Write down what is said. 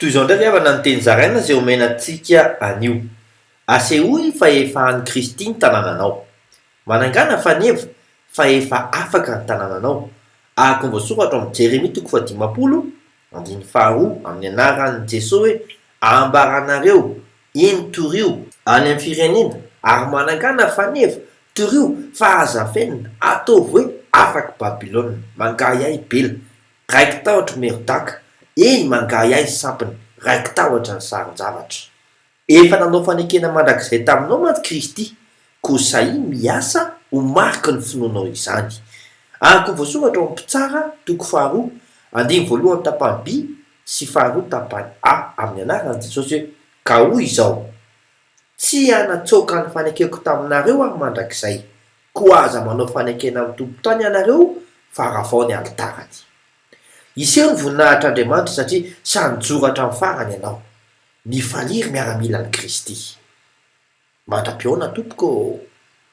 Toy izao indray ry havana ny teny zaraina izay omena antsika anio. Asehoy fa efa an'i Kristy ny tanànanao. Manangàna faneva fa efa afaka ny tanànanao. Araka ny voasoratra ao amin'ny Jeremia toko fahadimampolo, andininy faharoa, amin'ny anaran'i Jesoa hoe, Ambaranareo, eny torio, any amin'ny firenena, ary manangàna faneva, torio, fa aza afenina, ataovy hoe, Afak'i Babylona, mangahiahy Bela, raiki-tahotra Merodaka, eny mangahiahy ny sampiny, raiki-tahotra ny sarin-javatra. Efa nanao fanekena mandrakizay taminao mantsy Kristy, koa sahia miasa ho mariky ny finoanao izany. Araka ny voasoratra ao amin'ny Mpitsara, toko faharoa, andininy voalohany tapany B sy faharoa tapany A, amin'ny anaran'i Jesosy hoe, Ka hoy izao, Tsy hanatsoaka ny fanekeko taminareo Aho mandrakizay, koa aza manao fanekena amin'ny tompon-tany ianareo, fa ravao ny alitarany. Hiseho ny voninahitr'Andriamanitra satria sahy nijoro hatramin'ny farany ianao. Mifalia ry miaramilan'i Kristy. Mandra-pihaona tompoko ô!